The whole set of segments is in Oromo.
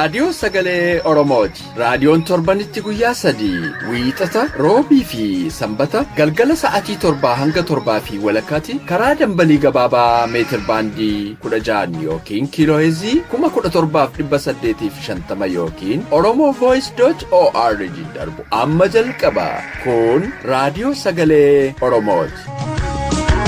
Raadiyoo Sagalee Oromooti. Raadiyoon torbanitti guyyaa 3, Wiixata, Roobii fi Sanbata galgala sa'atii 7 hanga 7 fi walakkaatti karaa dambalii gabaabaa meetir baandii 16 yookiin kiiloo heerzii 17,850 yookiin oromovoice.org darbu amma jalqaba. Kun Raadiyoo Sagalee Oromooti.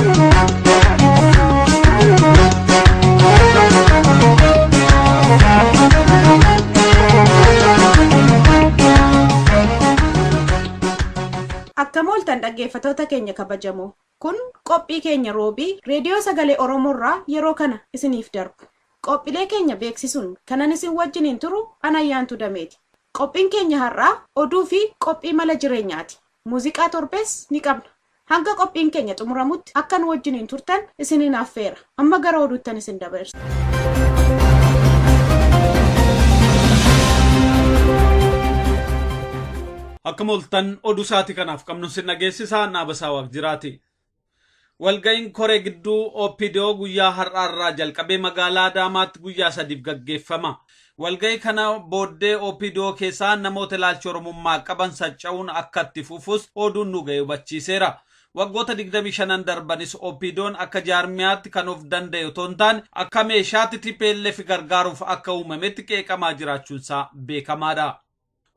Akkam ooltan dhaggeeffatoota keenya kabajamoo. Kun qophii keenya Roobii Reediyoo Sagalee Oromoorraa yeroo kana isiniif darbu. Qophiilee keenya beeksisuun kanan isin wajjiniin turu Anayyaantu Dameeti. Qophiin keenya har'aa oduu fi qophii mala jireenyaati. Muuziqaa torbees ni qabna. Hanga qophiin keenya xumuramutti akka nu wajjiniin turtan isiniin affeera. Amma gara oduuttan isin dabarsa. Akkam ooltan oduu sa'aatii kanaaf qabnu sin dhageessisaa Naabasaa Waaqjiraati. Walga'iin koree gidduu OPDO guyyaa har'aarraa jalqabee magaalaa Adaamaatti guyyaa sadiif gaggeeffama. Walga'ii kana booddee OPDO keessaa namoota ilaalcha Oromummaa qaban sacca'uun akka itti fufus oduun nu ga'e hubachiiseera. Waggoota 25 darbanis OPDOn akka jaarmiyaatti kan of danda'e otoo hin taane akka meeshaatti TPLF gargaaruuf akka uumametti qeeqamaa jiraachuunsaa beekamaadha.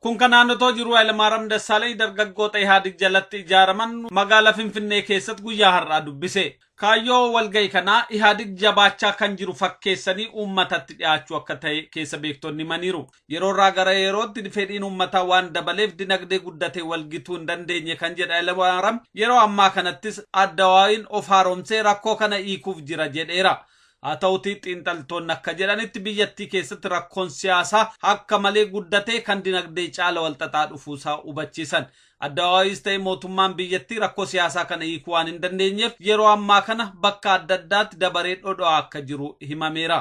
Kun kanaan otoo jiruu Hayilamaariyaam Dassaalany dargaggoota Ihaadig jalatti ijaaraman magaala Finfinnee keessatti guyyaa har'aa dubbise. Kaayyoo walga'ii kanaa Ihaadig jabaachaa kan jiru fakkeessanii uummatatti dhiyaachuu akka ta'e keessa beektonni himaniiru. Yeroo irraa gara yerootti fedhiin uummataa waan dabaleef dinagdee guddatee walgituu hin dandeenye kan jedhe Hayilamaariyaam yeroo ammaa kanattis addawaayiin of haaromsee rakkoo kana hiikuuf jira jedheera. Haa ta'utii xiinxaltoonni akka jedhanitti biyyattii keessatti rakkoon siyaasaa akka malee guddatee kan dinagdee caala walxaxaa dhufuusaa hubachiisan. Addawaayiis ta'e mootummaan biyyattii rakkoo siyaasaa kana hiikuu waan hin dandeenyeef yeroo ammaa kana bakka adda addaatti dabaree dhodho'aa akka jiru himameera.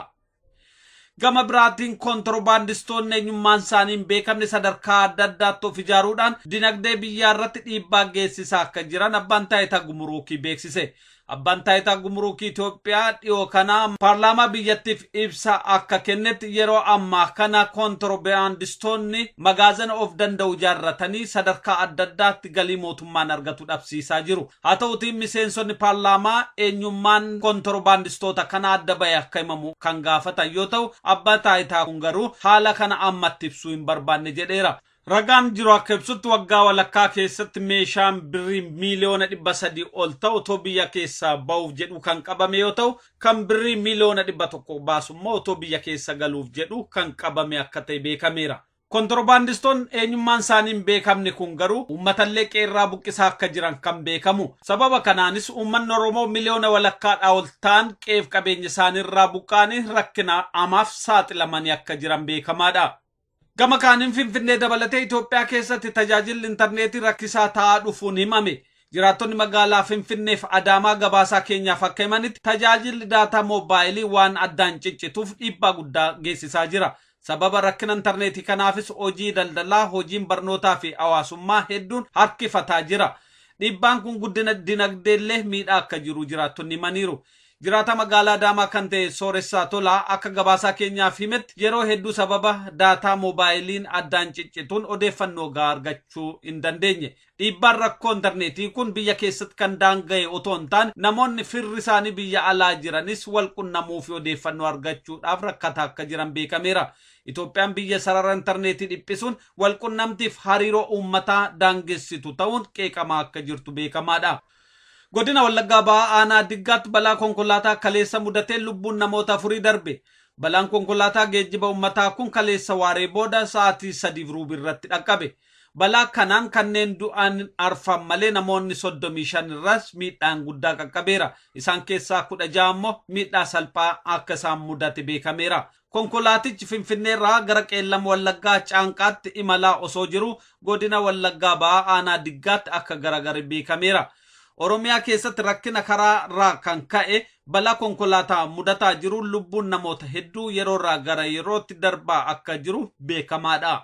Gama biraatiin kontirobaandistoonni eenyummaan isaanii hin beekamne sadarkaa adda addaatti of ijaaruudhaan dinagdee biyyaa irratti dhiibbaa geessisaa akka jiran abbaan taayitaa gumuruukii beeksise. Abbaan taayitaa gumuruukii Itoophiyaa dhiyoo kana paarlaamaa biyyattiif ibsa akka kennetti yeroo ammaa kana kontirobaandistoonni magaazana of danda'u ijaarratanii sadarkaa adda addaatti galii mootummaan argatu dhabsiisaa jiru. Haa ta'utii miseensonni paarlaamaa eenyummaan kontirobaandistoota kana adda ba'e akka himamu kan gaafatan yoo ta'u abbaa taayitaa kun garuu haala kana ammatti ibsuu hin barbaanne jedheera. Ragaan jiru akka ibsutti waggaa walakkaa keessatti meeshaan birrii miiliyoona 300 ol ta'u otoo biyya keessaa ba'uuf jedhu kan qabame yoo ta'u kan birrii miiliyoona 100 baasu immoo otoo biyya keessa galuuf jedhu kan qabame akka ta'e beekameera. Kontirobaandistoonni eenyummaan isaanii hin beekamne kun garuu uummatallee qeerraa buqqisaa akka jiran kan beekamu. Sababa kanaanis uummanni Oromoo miliyoona walakkaadhaa ol ta'an qe'eef qabeenya isaaniirraa buqqa'anii rakkina hamaaf saaxilamanii akka jiran beekamaadha. Gama kaaniin Finfinnee dabalatee Itoophiyaa keessatti tajaajilli intarneetii rakkisaa ta'aa dhufuun himame. Jiraattonni magaalaa Finfinneef Adaamaa gabaasaa keenyaaf akka himanitti tajaajilli daataa moobaayilii waan addaan ciccituuf dhiibbaa guddaa geessisaa jira. Sababa rakkina intarneetii kanaafis hojii daldalaa, hojiin barnootaa fi hawaasummaa hedduun harkifataa jira. Dhiibbaan kun guddina dinagdeellee miidhaa akka jiru jiraattonni himaniiru. Jiraata magaalaa Adaamaa kan ta'e Sooressaa Tolaa akka gabaasaa keenyaaf himetti yeroo hedduu sababa daataa moobaayiliin addaan ciccituun odeeffannoo gahaa argachuu hin dandeenye. Dhiibbaan rakkoo intarneetii kun biyya keessatti kan daanga'e otoo hin taane namoonni firri isaanii biyya alaa jiranis wal qunnamuu fi odeeffannoo argachuudhaaf rakkataa akka jiran beekameera. Itoophiyaan biyya sarara intarneetii dhiphisuun wal qunnamtiif hariiroo uummataa daangessitu ta'uun qeeqamaa akka jirtu beekamaadha. Godina Wallaggaa Bahaa Aanaa Diggaatti balaa konkolaataa kaleessa mudateen lubbuun namoota 4 darbe. Balaan konkolaataa geejjiba uummataa kun kaleessa waaree booda sa'aatii 3:15 irratti dhaqqabe. Balaa kanaan kanneen du'an arfan malee namoonni 35 irras miidhaan guddaa qaqqabeera. Isaan keessaa 16 ammoo miidhaa salphaa akka isaan mudate beekameera. Konkolaatichi Finfinneerraa gara Qeellam Wallaggaa Caanqaatti imalaa osoo jiru godina Wallaggaa Bahaa Aanaa Diggaatti akka garagare beekameera. Oromiyaa keessatti rakkina karaa irraa kan ka'e balaa konkolaataa mudataa jiru lubbuun namoota hedduu yeroo irraa gara yerootti darbaa akka jiru beekamaadha.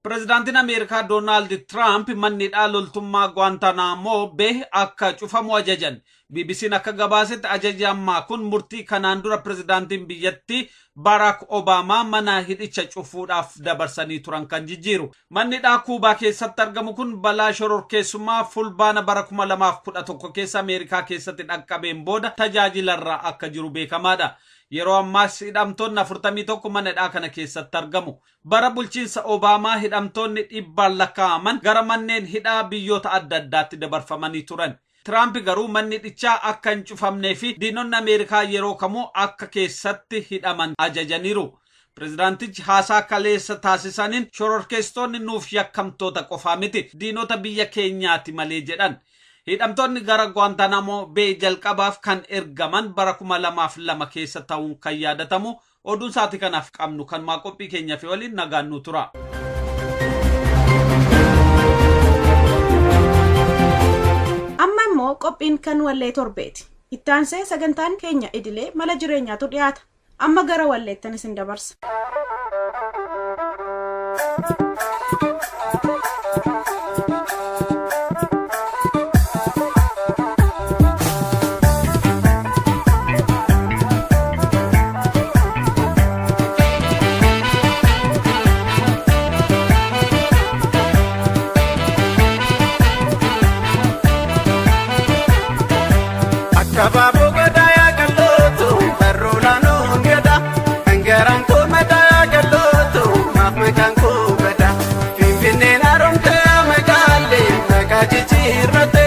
Pireezidaantiin Ameerikaa Doonaald Tiraamp manni hidhaa loltummaa Guantanamo Bay akka cufamu ajajan. BBC'n akka gabaasetti ajaji ammaa kun murtii kanaan dura pirezidaantiin biyyattii Barack Obaamaa mana hidhicha cufuudhaaf dabarsanii turan kan jijjiiru. Manni hidhaa Kuubaa keessatti argamu kun balaa shororkeessummaa Fulbaana bara 2011 keessa Ameerikaa keessatti dhaqqabeen booda tajaajilarra akka jiru beekamaadha. Yeroo ammaas hidhamtoonni 41 mana hidhaa kana keessatti argamu. Bara bulchiinsa Obaamaa hidhamtoonni dhibbaan lakkaa'aman gara manneen hidhaa biyyoota adda addaatti dabarfamanii turan. Tiraamp garuu manni hidhichaa akka hin cufamnee fi diinonni Ameerikaa yeroo kamuu akka keessatti hidhaman ajajaniiru. Pireezidaantichi haasaa kaleessa taasisaniin shororkeessitoonni nuuf yakkamtoota qofaa miti, diinota biyya keenyaati malee jedhan. Hidhamtoonni gara Guantanamo Bay jalqabaaf kan ergaman bara 2002 keessa ta'uun kan yaadatamu. Oduun sa'aatii kanaaf qabnu kan maa qophii keenya fi waliin nagaan nu tura. Amma immoo qophiin kan wallee torbeeti. Ittaansee sagantaan keenya idilee mala jireenyaatu dhiyaata. Amma gara walleettan isin dabarsa. Akabaaboo gadaa yaa qal'ootu barruu naannoon gada dhangaraan koo madaa yaa qal'ootu maaf maqaan koo bada finfinneen haaromte yaa magaalee maqaa jijjiirrate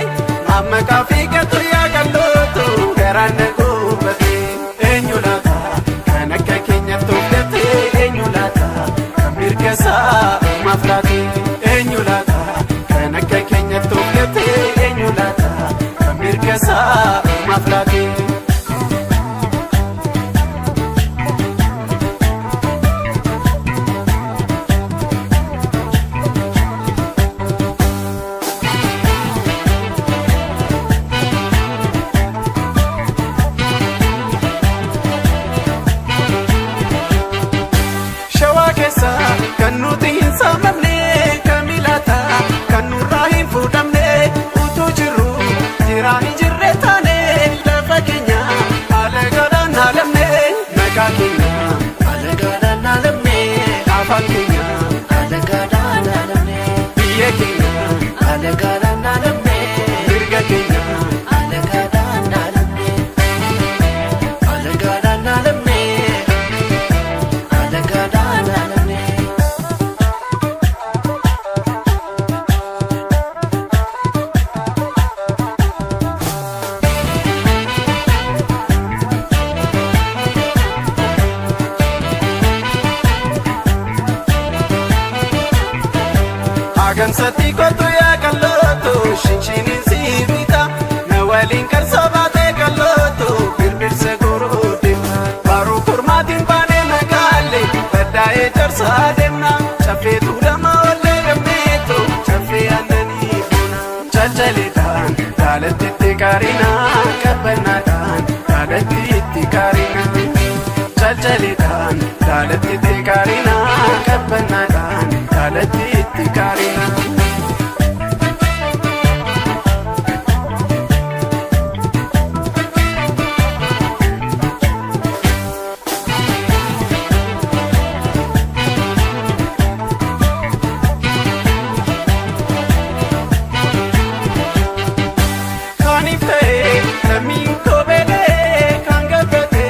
maaf maqaa fiigatu yaa qal'ootu garaan na guubate eenyu laata kan akka keenyatti of gate eenyu laata kan mirga isaa uumaaf laate eenyu laata kan akka keenyatti of gate eenyu laata kan mirga isaa uumaaf laate. Shawaa keessa kan nuti hin saamamne kamilaata kan nurraa hin fuudhamne utuu jirru jiraa hin jirre taane lafa keenya haala gaadhaan haalamne maqaa keenya haala gaadhaan haalamne afaan keenya haala gaadhaan haalamne biyya keenya haala gaadhaan haalamne mirga keenya haala gaadhaan haalamne haala gaadhaan haalamne. Agamsatti kottu yaa qal'ootu shinshiniin si bita na waliin qarsoo baatee qal'ootu birbirsa goruu deemna baruu kurmaatiin baanee magaalee baddaa'ee jarsaa deemna caffeetu lama ollee gammeetu caffee aannanii buna calcaleedhaan daalatti itti qaarina qabbannaadhaan daalatti itti qaarina calcaleedhaan daalatti itti qaarina qabbannaadhaan daalatti itti qaarina. Kaaniif ta'ee lammiin koobelee kan gabbate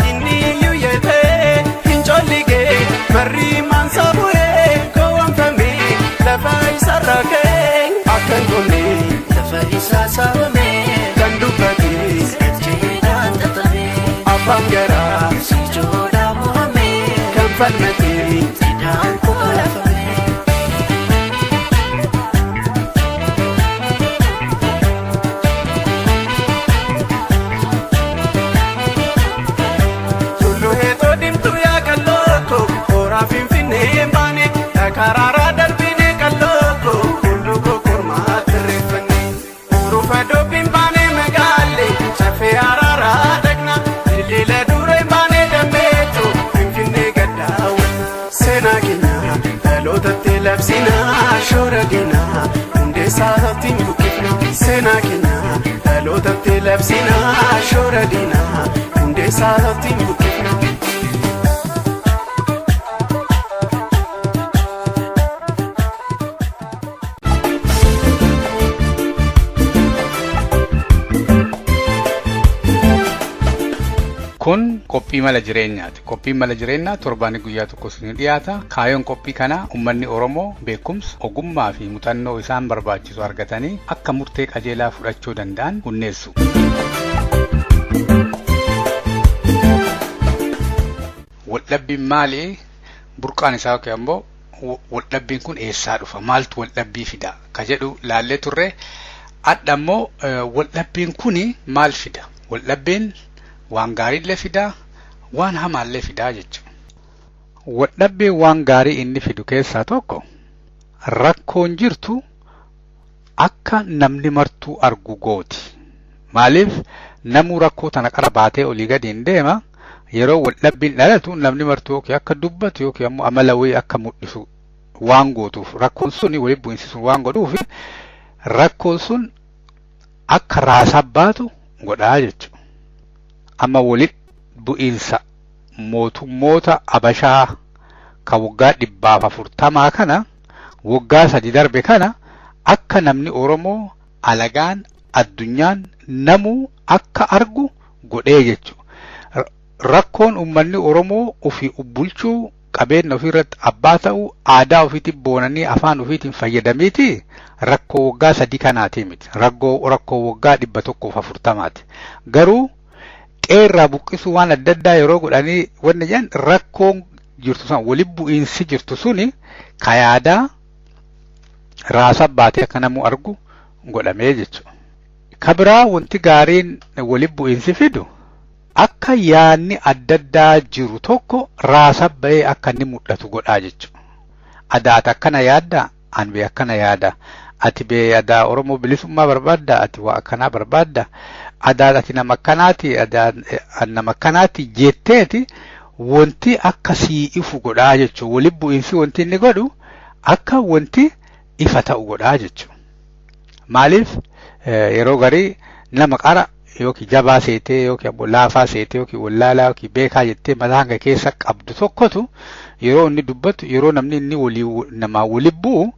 inni iyyuu yeetee hin colligee marri maansa bu'ee gowwoomfame lafa isarra ka'ee akka hin goone Lafa isaa saamame, kan dubbate jechuudhaan xaxame, abbaan garaa sichoodhaan mo'ame, kan falmate. hidhaan kolafame. Tullu heetoo dimtuu yaa qal'ooko horaa finfinnee baane karaaraa darbine qal'ooko hulluuqoo kormaa tirreeffanne urufa dubbiin baane magaalee cafee araaraa dhaqna dildila duree baane dambeetu finfinnee gaddaawwanna seenaa keenya dhalootatti labsina shoora diinaa hundee saatatti buqqifna seenaa keenya dhalootatti. Labsinaa shoora diinaa hundee saatti buqqifna. Kun qophii mala jireenyaati. Qophiin mala jireenyaa torbaanii guyyaa tokko isinii dhiyaata. Kaayoon qophii kanaa uummanni Oromoo beekumsa, ogummaa fi muuxannoo isaan barbaachisu argatanii akka murtee qajeelaa fudhachuu danda'an hunneessu. Waldhabbiin maali? Burqaan isaa yookiin ammoo waldhabbiin kun eessaa dhufa? Maaltu waldhabbii fida? Ka jedhu laallee turre. Adda ammoo waldhabbiin kuni maal fida? Waldhabbiin waan gaariillee fidaa, waan hamaallee fidaa jechuudha. Waldhabbiin waan gaarii inni fidu keessaa tokko rakkoon jirtu akka namni martuu argu gooti. Maaliif namuu rakkoo tana qara baatee olii gadi hin deema. Yeroo waldhabbiin dhalatu namni martuu yookiin akka dubbatu yookiin ammoo amala wayii akka mul'isu waan gootuuf rakkoon sun walitti bu'iinsi sun waan godhuuf rakkoon sun akka raasaa baatu godhaa jechuudha. Amma walitti bu'iinsa mootummoota Abashaa ka waggaa 140 kana waggaa 3 darbe kana akka namni Oromoo alagaan addunyaan namuu akka argu godhee jechuudha. Rakkoon uummanni Oromoo ofii bulchuu qabeenya ofii irratti abbaa ta'uu aadaa ofiitiin boonanii afaan ofiitiin fayyadamiiti rakkoo waggaa 3 kanaati miti. Rakkoo waggaa 140ti. Garuu qeerraa buqqisuu waan adda addaa yeroo godhanii wanni jedhan rakkoon jirtu sun walitti bu'iinsi jirtu suni ka yaadaa raasaa baatee akka namuu argu godhamee jechuudha. Ka biraa wanti gaariin walitti bu'iinsi fidu akka yaadni adda addaa jiru tokko raasaa ba'ee akka inni mul'atu godhaa jechuudha. Adaata akkana yaaddaa? An bee akkana yaada. Ati bee adaa Oromoo bilisummaa barbaadda? Ati waa akkanaa barbaadda? Adaa ati nama akkanaati? Adaa nama akkanaati jetteeti wanti akka sii ifu godhaa jechuudha. Walitti bu'iinsi wanti inni godhu akka wanti ifa ta'u godhaa jechuudha. Maaliif yeroo garii nama qara yookiin jabaa seetee yookiin ammoo laafaa seetee yookiin wallaalaa yookiin beekaa jettee mataa hanga keessa qabdu tokkotu yeroo inni dubbatu yeroo namni inni walii namaa walitti bu'u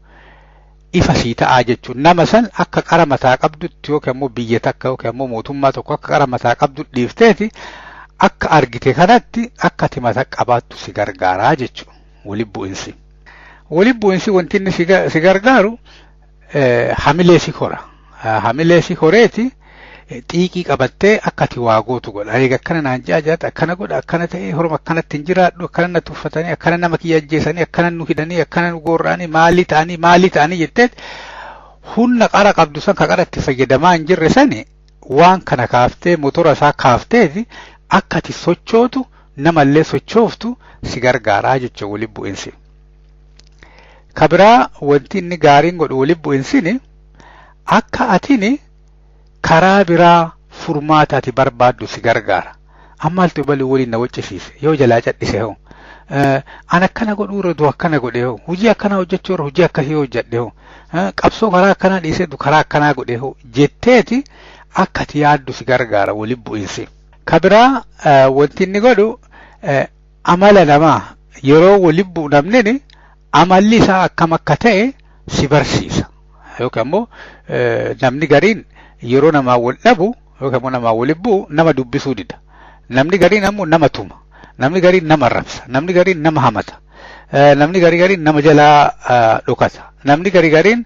ifa sii ta'aa jechuudha. Nama san akka qara mataa qabdutti yookiin ammoo biyya takka yookiin ammoo mootummaa tokko akka qara mataa qabdu dhiifteeti akka argite kanatti akka ati mataa qabaattu si gargaaraa jechuudha. Walitti bu'insi. Walitti bu'insi wanti inni si gargaaru hamilee si hora. Hamilee si horeeti xiiqii qabattee akka ati waa gootu godha. Egaa akkana naan ji'a jiraata, akkana godha, akkana ta'ee horma akkanatti hin jiraadhu, akkana na tuffatanii, akkana nama kiyya ajjeesanii, akkana nu hidhanii, akkana nu gorra'anii, maalii ta'anii, maalii ta'anii jetteet humna qara qabdu san ka qara itti fayyadamaa hin jirre sani waan kana kaaftee motora isaa kaafteeti akka ati sochootu namallee sochooftu si gargaaraa jechuudha walitti bu'insi. Ka biraa wanti inni gaariin godhu walitti bu'insini akka atini karaa biraa furmaata ati barbaaddu si gargaara. Ammaaltu baluu waliin na waccisiise yoo jalaa cadhise hoo. An akkana godhuu irra akkana godhe hoo. Hojii akkanaa hojjechuu irra hojii akkasii hojjedhe hoo. Qabsoo karaa akkanaa dhiisee karaa akkanaa godhe hoo jetteeti akka ati yaaddu si gargaara walitti bu'iinsi. Ka biraa wanti inni godhu amala namaa yeroo walitti bu'u namni amalli isaa akkam akka ta'e si barsiisa. Yookiin ammoo namni gariin yeroo namaa wal dhabu yookiin ammoo namaa walitti bu'u nama dubbisuu dida. Namni gariin ammoo nama tuma. Namni gariin nama arrabsa. Namni gariin nama hamata. Namni gariin nama jalaa dhokata. Namni gariin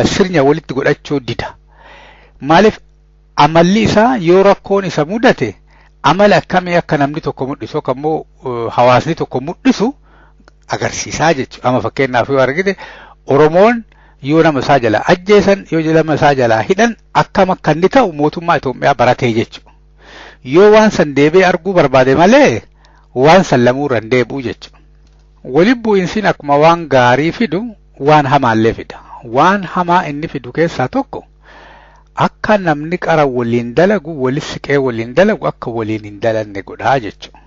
sirna walitti godhachuu dida. Maaliif amalli isaa yoo rakkoon isa mudate amala akkamii akka namni tokko mul'isu yookaan ammoo hawaasni tokko mul'isu agarsiisaa jechuudha. Amma fakkeenyaaf yoo argite Oromoon yoo nama isaa jalaa ajjeesan yoo nama isaa jalaa hidhan akkam akka inni ta'u mootummaa Itoophiyaa baratee jechuudha. Yoo waan san deebi'ee arguu barbaade malee waan san lamuurra hin deebi'u jechuudha. Walitti bu'iinsiin akkuma waan gaarii fidu waan hamaallee fida. Waan hamaa inni fidu keessaa tokko akka namni qara waliin dalagu walitti siqee waliin dalagu akka waliin hin dalanne godhaa jechuudha.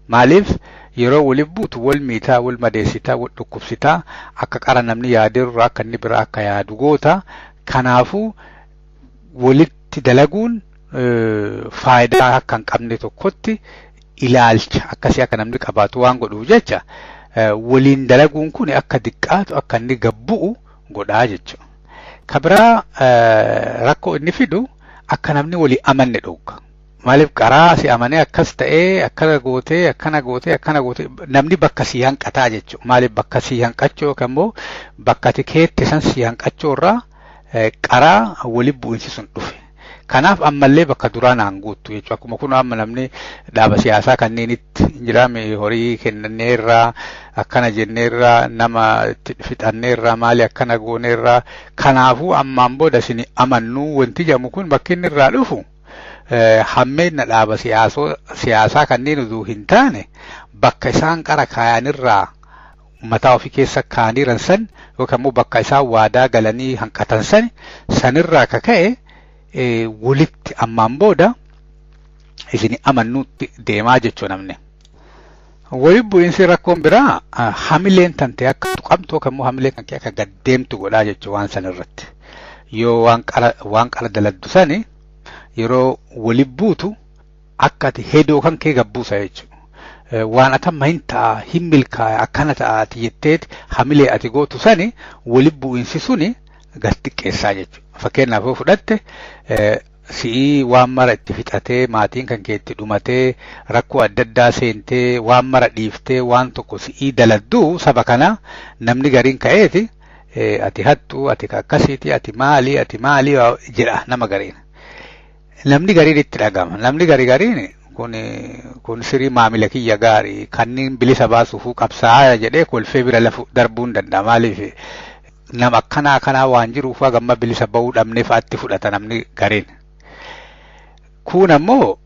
Maaliif yeroo walitti buutu wal miitaa, wal madeessitaa, wal dhukkubsitaa akka qara namni yaadeerraa akka inni biraa akka yaadu goota. Kanaafuu walitti dalaguun faayidaa akka hin qabne tokkotti ilaalcha akkasii akka namni qabaatu waan godhuuf jecha waliin dalaguun kun akka diqqaatu akka inni gabbu'u godhaa jechuudha. Ka biraa rakkoo inni fidu akka namni walii amanne dhooga. Maaliif qaraa si amanee akkas ta'ee akkana gootee akkana gootee akkana gootee namni bakka si hanqataa jechuudha. Maaliif bakka si hanqachuu yookaan immoo bakka ati keette san si hanqachuu irraa qaraa wali bu'insi sun dhufe. Kanaaf ammallee bakka duraa naan guuttu jechuudha. Akkuma kun amma namni dhaaba siyaasaa kanneenitti hin jiraame horii kennaneerraa akkana jenneerraa nama itti fixanneerraa maali akkana gooneerraa kanaafuu ammaan booda isin amannuu wanti jedhamu kun bakki inni irraa dhufu hammeenna dhaaba siyaasaa kanneen utuu hin taane bakka isaan qara kaayanirraa mataa ofii keessa kaaniiran san yookaan immoo bakka isaan waadaa galanii hanqatan san sanirraa kaka'e walitti ammaan booda isin amannuutti deemaa jechuu namni. Wali bu'iinsi rakkoon biraa hamileen tantee akka tuqamtu yookaan immoo hamileen kan kee akka gaddeemtu godhaa jechuu waan san irratti. Yoo waan qara daladdu sani yeroo wali buutu akka ati hedoo kan kee gabbuusa jechuudha. Waan atamma hin ta'a hin milkaa'e akkana ta'a ati jetteeti hamilee ati gootu sani wali bu'iinsi suni gad xiqqeessaa jechuudha. Fakkeenyaaf yoo fudhatte si'ii waan mara itti fixatee maatiin kan kee itti dhumatee rakkoo adda addaa seentee waan mara dhiiftee waan tokko si'ii daladduu saba kana namni gariin ka'eeti ati hattuu ati akkasiiti ati maalii ati maalii jedha nama gariin. Namni gariin itti dhagama. Namni gari gariin kun kun sirii maamila kiyya gaarii kanneen bilisa baasuufuu qabsaa'aa jedhee kolfee bira lafu darbuu hin danda'a. Maaliif nama akkanaa akkanaa waan jiruuf gamma bilisa ba'uu dhabnee fa'aatti fudhata namni gariin. Kun ammoo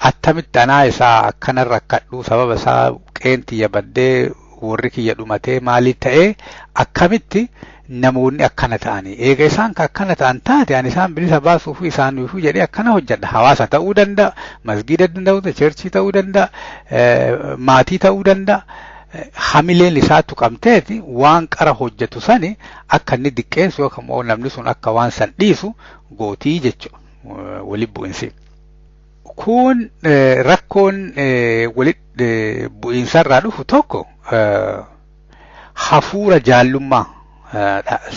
attamitti anaa isaa akkana rakkadhu sababa isaa qeen tiyya baddee warri kiyya dhumatee maalii ta'ee akkamitti namoonni akkana ta'anii eega isaan ka akkana ta'an taate ani isaan bilisa baasuuf isaaniifuu jedhee akkana hojjedha hawaasa ta'uu danda'a masgiida danda'u cheerchii ta'uu danda'a maatii ta'uu danda'a hamileen isaa tuqamteeti waan qara hojjetu sani akka inni diqqeessu yookaan immoo namni sun akka waan san dhiisu gootii jechuudha wali bu'insi. Kun rakkoon wali bu'insarraa dhufu tokko hafuura jaallummaa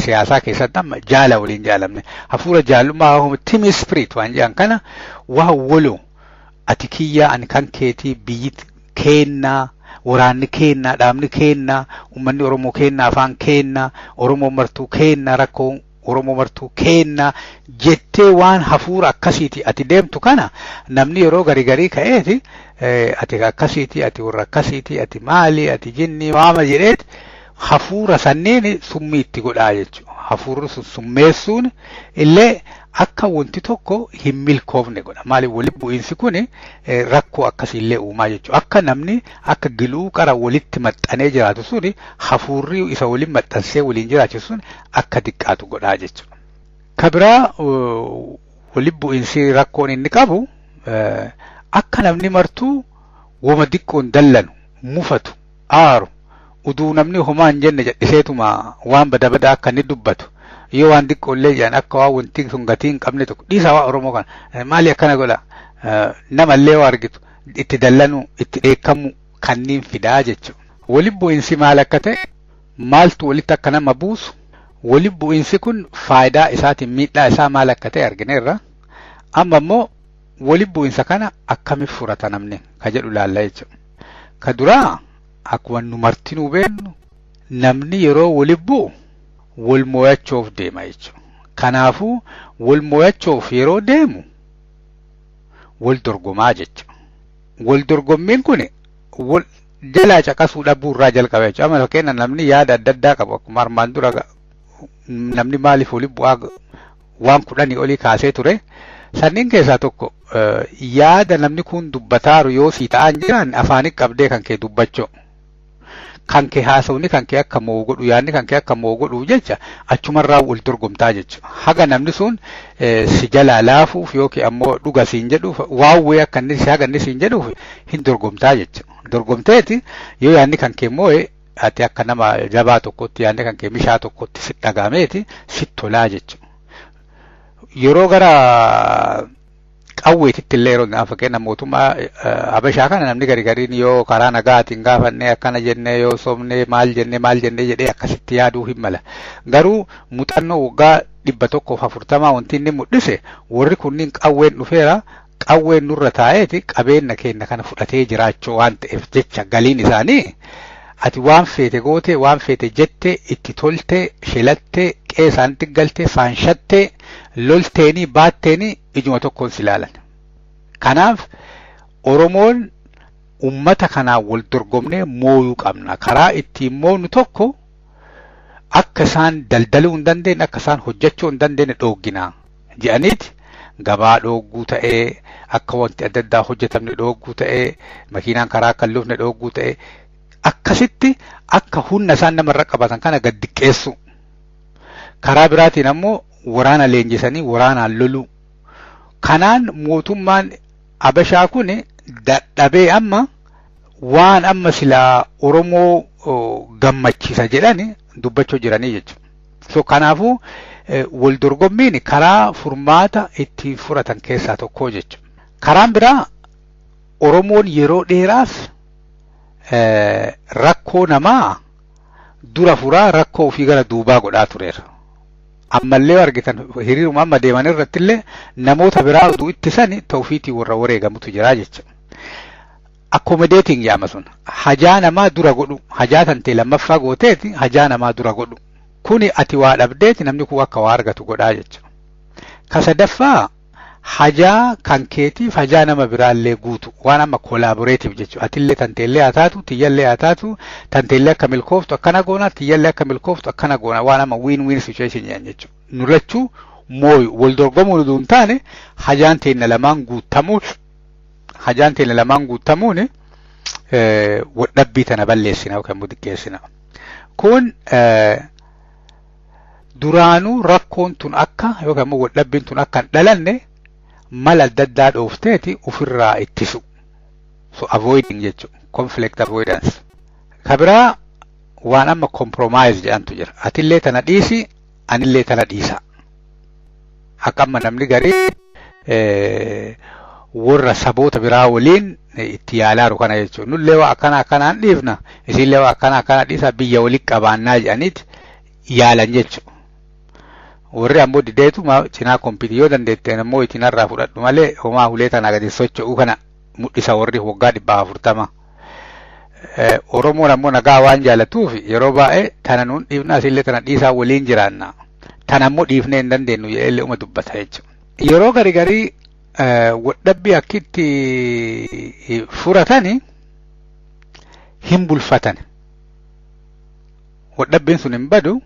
siyaasaa keessatti amma jaala waliin jaalamne hafuura jaallummaa team spirit waan jedhan kana waa waloo ati kiyyaa ani kan keetii biyyi keennaa waraanni keennaa dhaabni keennaa uummanni Oromoo keennaa afaan keennaa Oromoo martuu keennaa rakkoo Oromoo martuu keennaa jettee waan hafuura akkasiiti ati deemtu kana namni yeroo garii garii ka'eeti ati akkasiiti ati warra akkasiiti ati maali ati jinni waama jedheeti hafuura sanneen summii itti godhaa jechuudha. Hafuurri sun summeessuun illee akka wanti tokko hin milkoofne godha. Maaliif wali bu'iinsi kun rakkoo akkasii illee uumaa jechuudha. Akka namni akka giluu qara walitti maxxanee jiraatu sun hafuurri isa waliin maxxansee waliin jiraachisu sun akka diqqaatu godhaa jechuudha. Ka biraa wali bu'iinsi rakkoon inni qabu akka namni martuu wama diqqoon dallanu mufatu aaru uduu namni homaa hin jenne jedhiseetuma waan bada badaa akka inni dubbatu yoo waan xiqqoollee jedhan akka waan wanti sun gatii hin qabne tokko dhiisa waa Oromoo kana maali akkana godha namallee waa argitu itti dallanuu itti dheekkamu kanneen fidaa jechuudha. Wali bu'iinsi maal akka ta'e maaltu walitti akka nama buusu wali bu'iinsi kun faayidaa isaatiin miidhaa isaa maal akka ta'e argineerra amma immoo wali bu'iinsa kana akkamitti furata namni ka jedhu laalla jechuudha. Ka duraa akkuma nu martinuu beeknu namni yeroo wali bu'u wal mo'achuuf deema jechuudha. Kanaafuu wal mo'achuuf yeroo deemu wal dorgomaa jechuudha. Wal dorgommiin kun wal jalaa caqasuu dhabuu irraa jalqaba jechuudha. Amma fakkeenya namni yaada adda addaa qabu akkuma armaan dura namni maaliif wali bu'aa waan kudhanii olii kaasee ture. Sanniin keessaa tokko yaada namni kun dubbataaru yoo sii ta'an jiran afaanii qabdee kan kee dubbachuu. Kan kee haasawni kan kee akka moo godhu yaadni kan kee akka moo godhu jecha achumarraa wal dorgomtaa jechuudha. Haga namni sun si jalaa laafuuf yookiin ammoo dhuga siin jedhuuf waawwee akka inni si haga inni siin jedhuuf hin dorgomtaa jechuudha. Dorgomteeti yoo yaadni kan kee moo'e ati akka nama jabaa tokkotti yaadni kan kee mishaa tokkotti si dhagameeti si tolaa jechuudha. Yeroo gara Qawweetitti illee yeroo fakkeenya mootummaa Habashaa kana namni gari gariin yoo karaa nagaatiin gaafannee, akkana jennee, yoo sobnee, maal jennee maal jennee jedhee akkasitti yaaduu hin mala. Garuu muuxannoo waggaa 140 wanti inni mul'ise, warri kunniin qawween dhufeera, qawween nurra taa'eeti qabeenya keenya kana fudhatee jiraachuu waan ta'eef jecha, galiin isaanii ati waan feete goote, waan feete jette, itti tolte, shilatte, qe'ee isaanitti galte, faanshatte, lolteenii baatteenii ijuma tokkoon si ilaalan. Kanaaf Oromoon ummata kanaan wal dorgomnee mooyuu qabna. Karaa ittiin moonu tokko akka isaan daldaluu hin dandeenye, akka isaan hojjechuu hin dandeenye dhooggina jedhaniiti, gabaa dhoogguu ta'ee, akka wanti adda addaa hojjetamne dhoogguu ta'ee, makiinaan karaa akka hin lufne dhoogguu ta'ee, akkasitti akka humna isaan namarra qabatan kana gad diqqeessu. Karaa biraatiin ammoo waraana leenjisanii waraanaan loluu. Kanaan mootummaan Habashaa kun dadhabee amma waan amma silaa Oromoo gammachiisa jedhani dubbachuu jiranii jechuudha. So kanaafuu wal dorgommiin karaa furmaata ittiin furatan keessaa tokko jechuudha. Karaan biraa, Oromoon yeroo dheeraaf rakkoo namaa dura furaa, rakkoo ofii gara duubaa godhaa tureera. Ammallee argitan, hiriiruma amma deeman irratti illee namoota biraa utuu ittisan ta'ufiitii warra wareegamutu jira jecha. Accommodating yaama sun, hajaa namaa dura godhu, hajaa tantee lammaffaa gooteeti hajaa namaa dura godhu. Kuni ati waa dhabdeeti namni kun akka waa argatu godhaa jecha. Ka sadaffaa, hajaa kan keetiif hajaa nama biraallee guutu, waan amma collaborative jechuudha. Atillee tanteellee haa taatu, tiyyallee haa taatu, tanteellee akka milkooftu akkana goona, tiyyallee akka milkooftu akkana goona, waan amma win win situation jedhan jechuudha. Nu lachuu mooyu wal dorgomuu nuti hin taane, hajaan teenya lamaan guutamuu, hajaan teenya lamaan guutamuun waldhabbii tana balleessina yookaan immoo xiqqeessina. Kun duraanuu rakkoon tun akka yookaan immoo waldhabbiin tun akka hin dhalanne mala adda addaa dhoofteeti ofirraa ittisu. So avoiding jechuudha. Conflict avoidance. Ka biraa waan amma compromise jedhantu jira. Atillee tana dhiisi, anillee tana dhiisa. Akka amma namni garii warra saboota biraa waliin itti yaalaaru kana jechuudha. Nullee waa akkana akkanaan dhiifna, isinillee waa akkana akkana dhiisa, biyya waliin qabaannaa jedhaniiti yaalan jechuudha. Warri ammoo dideetu cinaa compete yoo dandeetteen ammoo ittiin harraa fudhadhu malee homaa hulee tanaa gadi socho'uu kana mul'isa warri waggaa 140. Oromoon ammoo nagaa waan jaalatuuf yeroo baay'ee tana nuun dhiifna, asillee tana dhiisaa, waliin jiraanna. Tana ammoo dhiifnee hin dandeenyu jedhee uma dubbata jechuudha. Yeroo garii garii waldhabbii akkitti furatani hin bulfatan. Waldhabbiin sun hin badu.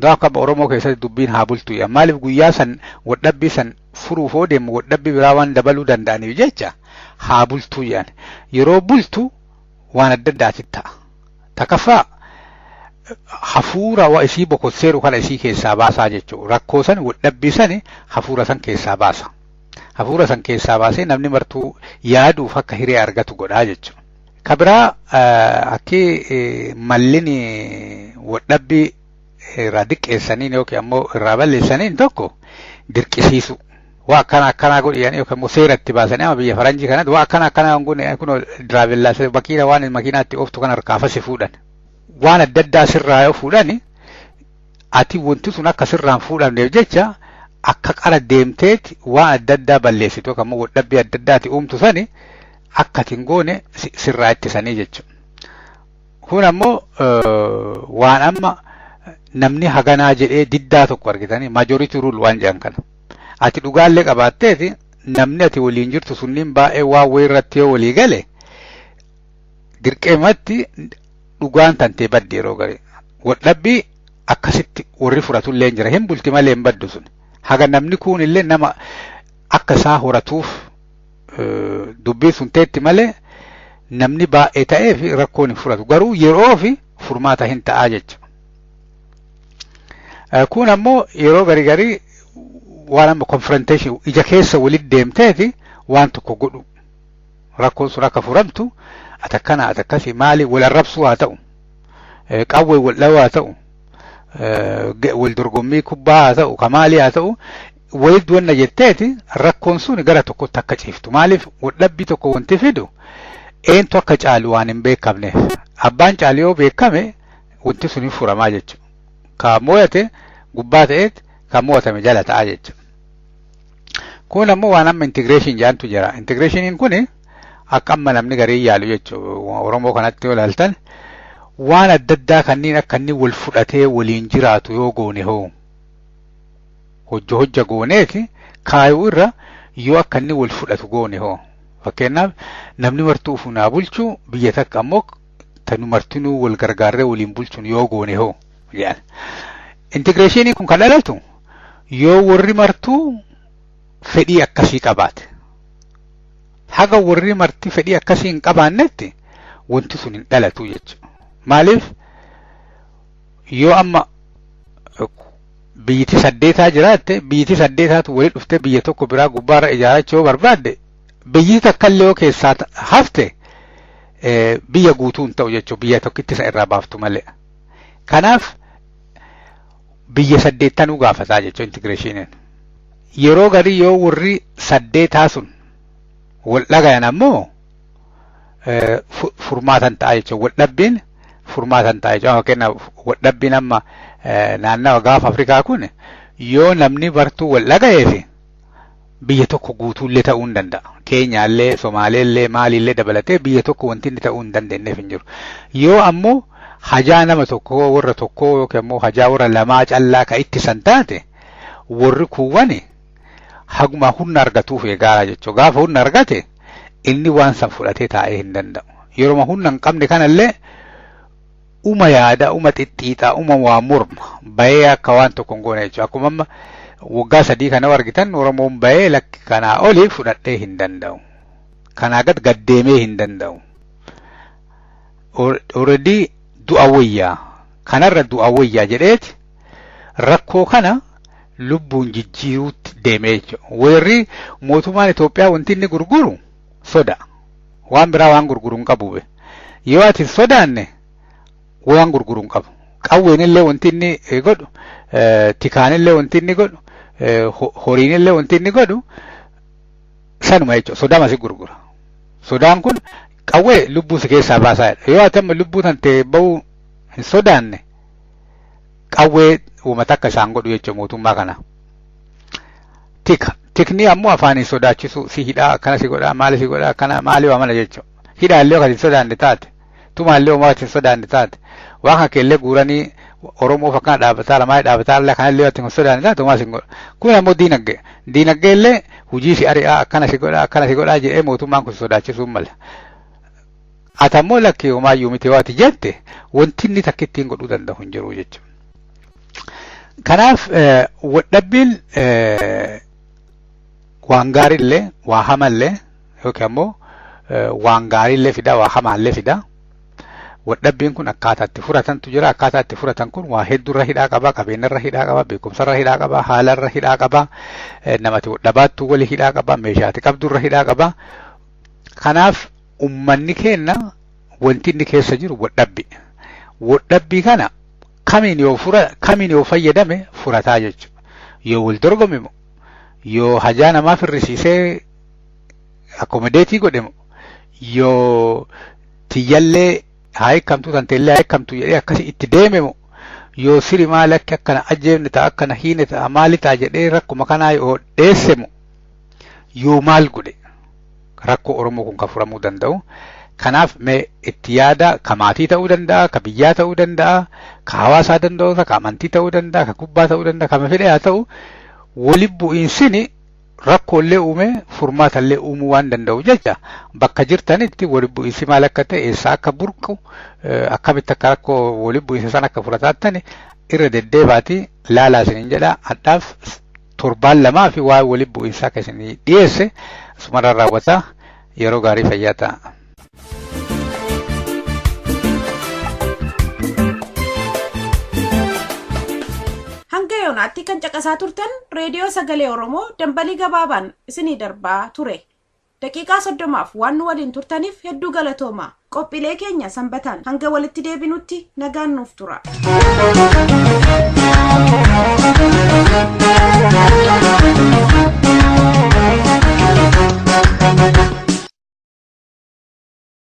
Gaafa akka Oromoo keessatti dubbiin haa bultu. Maaliif? Guyyaa san waldhabbii san furuuf yoo deemu waldhabbii biraa waan dabaluu danda'aniif jecha haa bultuu jedhan. Yeroo bultu waan adda addaati ta'a. Takaffaa, hafuura waa isii bokosseeru kana isii keessaa baasaa jechuudha. Rakkoo san, waldhabbii san, hafuura san keessaa baasa. Hafuura san keessaa baasee namni martuu yaaduuf akka hiree argatu godhaa jechuudha. Ka biraa, akki mallin waldhabbii irraa diqqeessaniin yookiin ammoo irraa balleessaniin tokko dirqisiisu. Waa akkana akkanaa godhi yookiin immoo seera itti baasanii, amma biyya faranjii kanatti waa akkana akkanaa kun kun driving license makiina, waan makiinaatti ooftu kan harkaa fasi fuudhan. Waan adda addaa sirraa yoo fuudhani, ati wanti sun akka sirraan fuudhamneef jecha akka qara deemteeti waan adda addaa balleessitu yookaan immoo waldhabbii adda addaati uumtu sani akka ati hin goone sirraa ittisanii jechuudha. Kun ammoo waan amma namni haganaa jedhee diddaa tokko argitanii, majority rule waan jedhan kana. Ati dhugaallee qabaatteeti namni ati waliin jirtu sunniin baay'ee waan wayii irratti yoo walii gale, dirqeematti dhugaan tantee baddi yeroo garii. Waldhabbii akkasitti warri fudhatullee hin jira. Hin bulti malee hin baddu sun. Haga namni kun illee nama akka isaa horatuuf dubbiin sun teetti malee namni baay'ee ta'eef rakkoon hin fudhatu. Garuu yeroo fi furmaata hin ta'aa jechuudha. Kun ammoo yeroo garii garii waan amma confrontation, ija keessa walitti deemteeti waan tokko godhu. Rakkoon sun akka furamtu, ati akkana, ati akkasii, maali, wal arrabsuu haa ta'u, qawwee wal dhawuu haa ta'u, wal dorgommii kubbaa haa ta'u, kamaalii haa ta'u, Walitti wanna jetteeti rakkoon sun gara tokkotti akka ciiftu. Maaliif waldhabbii tokko wanti fidu eentu akka caalu waan hin beekamneef. Abbaan caalu yoo beekame wanti sun hin furamaa jechuudha. Ka mo'ate gubbaa ta'eet kan mo'atame jala ta'a jechuudha. Kun ammoo waan amma integration jedhantu jira. Integrationiin kun akka amma namni garii yaalu jechuudha. Oromoo kanatti yoo ilaaltan waan adda addaa kanneen akka inni wal fudhatee waliin jiraatu yoo goone hoo hojja hojja gooneeti kaayuu irra yoo akka inni wal fudhatu goone hoo. Fakkeenyaaf namni martuu ufunaa bulchu biyya takka ammoo tanu martinuu wal gargaarree waliin bulchuun yoo goone hoo jedhan. Integreeshiniin kun kan dhalatu yoo warri martuu fedhii akkasii qabaate. Haga warri marti fedhii akkasii hin qabaannetti wanti sun hin dhalatu jechuudha. Maaliif yoo amma biyyiti saddeetaa jiraatte biyyiti saddeetaatu walitti dhuftee biyya tokko biraa gubbaarra ijaarrachuu yoo barbaadde biyyi takka illee yoo keessaa hafte biyya guutuu hin ta'u jechuudha biyya tokkitti isa irraa baaftu malee. Kanaaf biyya saddeettanuu gaafataa jechuudha intigireeshiniin. Yeroo garii yoo warri saddeetaa sun wal dhagayan ammoo furmaatan ta'a jechuudha. Wal dhabbiin furmaatan ta'a jechuudha. Fakkeenyaaf wal dhabbiin amma naannawa gaafa Afrikaa kun yoo namni bartuu wal dhagayeef biyya tokko guutuullee ta'uu hin danda'a. Keenyaallee, Somaaleellee, maaliillee dabalatee biyya tokko wanti inni ta'uu hin dandeenyeef hin jiru. Yoo ammoo hajaa nama tokkoo warra tokkoo yookiin ammoo hajaa warra lamaa callaa ka ittisan taate warri kuuwwan haguma humna argatuuf eegaara jechuudha. Gaafa humna argate inni waan san fudhatee taa'ee hin danda'u. Yeroo humna hin qabne kanallee uma yaada, uma xixxiixaa, uma waa morma bahee akka waan tokko hin goone jechuudha. Akkuma amma waggaa 3 kana argitan Oromoon bahee lakki kanaa oli fudhadhee hin danda'u. Kanaa gad gaddeemee hin danda'u. Already du'a wayyaa kanarra du'a wayyaa jedheeti rakkoo kana lubbuun jijjiiruutti deemee jechuudha. Warri mootummaan Itoophiyaa wanti inni gurguru soda. Waan biraa waan gurguru hin qabu. Yoo ati hin sodaanne waan gurguru hin qabu. Qawween illee wanti inni godhu, tikaan illee wanti inni godhu, horiin illee wanti inni godhu sanuma jechuudha. Sodaa si gurgura. Sodaan kun qawwee lubbuu si keessaa baasaa jedha. Yoo ati amma lubbuu tantee bahuu hin sodaanne qawwee uummata akka isaan godhu jechuudha mootummaa kana. Tika. Tikni ammoo afaan hin sodaachisu si hidhaa akkana si godhaa maali si godhaa akkana maali waa mana jechuudha. Hidhaa illee kan hin sodaanne taate tumaallee homaa hin sodaanne taate waan kana keellee guuranii Oromoof akkana dhaabbataa lamaa dhaabbataa illee kanallee waan hin sodaanne taate homaa si godha. Kun ammoo diinagdee. Diinagdee illee hojii si ari'aa akkana si godhaa akkana si godhaa jedhee mootummaan kun sodaachisuu mala. Ati ammoo lakkee homaayyuu miti waati jette wanti inni takka ittiin godhuu danda'u hin jiru jechuudha. Kanaaf waldhabbiin waan gaariillee waa hamallee yookiin ammoo waan gaariillee fida waa hamaallee fida. Waldhabbiin kun akkaataa itti furatantu jira. Akkaataa itti furatan kun waa hedduurra hidhaa qaba, qabeenyarra hidhaa qaba, beekumsarra hidhaa qaba, haalarra hidhaa qaba, namati waldhabaattu wali hidhaa qaba, meeshaati qabdurra hidhaa qaba. Kanaaf ummanni keenya wanti inni keessa jiru waldhabbi. Waldhabbii kana kamiin yoo fura kamiin yoo fayyadame furataa jechuudha. Yoo wal dorgome moo yoo hajaa namaa firrisiisee akkomodeetii godhe moo yoo tiyyallee haa hiikamtu tanteellee haa hiikamtu jedhee akkasii itti deeme moo yoo siri maali akka akkana ajjeefne ta'a akkana hiine ta'a maali ta'a jedhee rakkuma kanaa yoo dheesse moo yoo maal godhe rakkoo Oromoo kun kan furamuu danda'u. Kanaaf mee itti yaada ka maatii ta'uu danda'a, ka biyyaa ta'uu danda'a, ka hawaasaa danda'u, ka amantii ta'uu danda'a, ka kubbaa ta'uu danda'a, ka fedhe haa ta'u wali bu'iinsini rakkoolee uume furmaatallee uumuu waan danda'u jecha bakka jirtanitti wali bu'iinsi maal akka ta'e eessaa akka burqu akkamitti akka rakkoo wali bu'iinsa sana akka furataattan irra deddeebaati laalaa isiniin jedha hadhaaf torbaan lamaa fi waa'ee wali bu'iinsaa akka isinii dhiyeesse asumarraan raawwataa yeroo gaarii fayyaa ta'a. Hanga yoonaatti kan caqasaa turtan reediyoo sagalee Oromoo dambalii gabaabaan isinii darbaa ture. Daqiiqaa 30 waan nu waliin turtaniif hedduu galatooma. Qophiilee keenya sanbataan hanga walitti deebinutti nagaan nuuf tura.